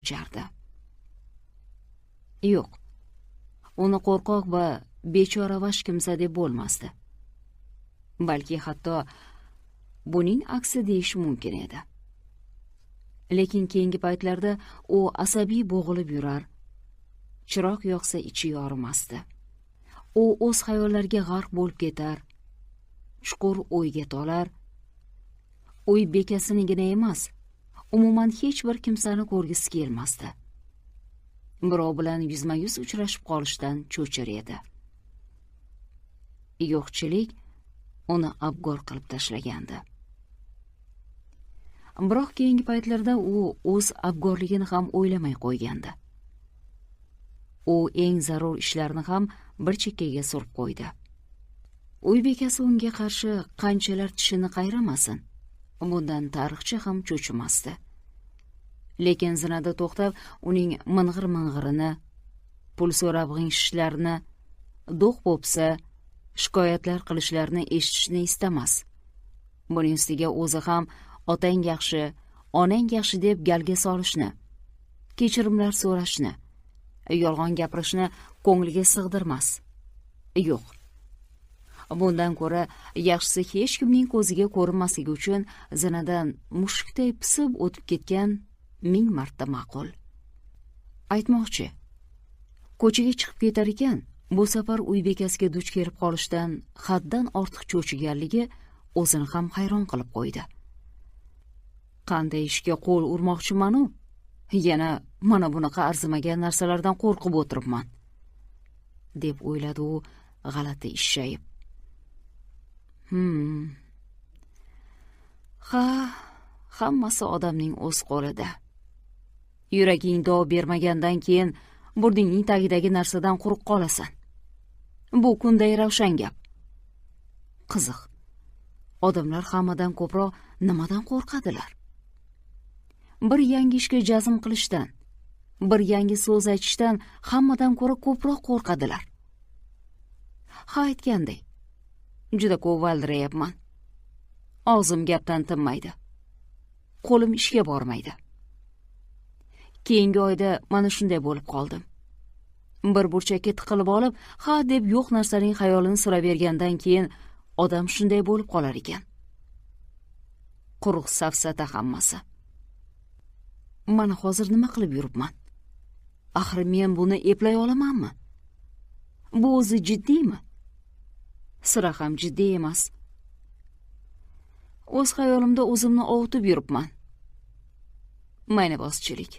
Cho'chardi. Yo'q, uni qo'rqoq va bechoravash kimsa deb bo'lmasdi. Balki hatto buning aksi deyish mumkin edi. Lekin keyingi paytlarda u asabiy bo'g'ilib yurar, chiroq yoqsa ichi yorimasdi. U o'z xayollariga g'arq bo'lib ketar, chuqur o'yga tolar, uy bekasinigina emas, umuman hech bir kimsani ko'rgisi kelmasdi. Birov bilan yuzma yuz uchrashib qolishdan cho'chir edi. Yo'qchilik uni abgor qilib tashlagandi. Biroq keyingi paytlarda u o'z abgorligini ham o'ylamay qo'ygandi. U eng zarur ishlarni ham bir chekkaga surib qo'ydi. Uy bekasi unga qarshi qanchalar tishini qayramasin, bundan tarixchi ham cho'chimasdi. Lekin zinada to'xtab uning ming'ir ming'irini, pul so'rab g'ingshishlarini, do'q po'pisa, shikoyatlar qilishlarini eshitishni istamas. Buning ustiga o'zi ham otang yaxshi, onang yaxshi deb galga solishni, kechirimlar so'rashni, yolg'on gapirishni ko'ngliga sig'dirmas. Yo'q, bundan ko'ra yaxshisi hech kimning ko'ziga ko'rinmasligi uchun zinadan mushukday pisib o'tib ketgan ming marta ma'qul. Aytmoqchi, ko'chaga chiqib ketar ekan, bu safar uy bekasiga duch kelib qolishdan haddan ortiq cho'chiganligi o'zini ham hayron qilib qo'ydi. Qanday ishga qo'l urmoqchimanu, yana mana bunaqa arzimagan narsalardan qo'rqib o'tiribman, deb o'yladi u g'alati ishshayib. Ha, hammasi odamning o'z qo'lida. Yuraging dov bermagandan keyin burningning tagidagi narsadan quruq qolasan. Bu kunday ravshan gap. Qiziq, odamlar hammadan ko'proq nimadan qo'rqadilar? Bir yangi ishga jazm qilishdan, bir yangi so'z aytishdan hammadan ko'ra ko'proq qo'rqadilar. Ha, aytganday, juda ko'p valdirayapman. Og'zim gapdan tinmaydi, qo'lim ishga bormaydi. Keyingi oyda mana shunday bo'lib qoldim. Bir burchakka tiqilib olib, ha deb yo'q narsaning xayolini suravergandan keyin odam shunday bo'lib qolar ekan. Quruq safsata hammasi. Mana hozir nima qilib yuribman? Axir men buni eplay olamanmi? Bu o'zi jiddiymi? Sira ham jiddiy emas. O'z xayolimda o'zimni ovutib yuribman. Maynabozchilik.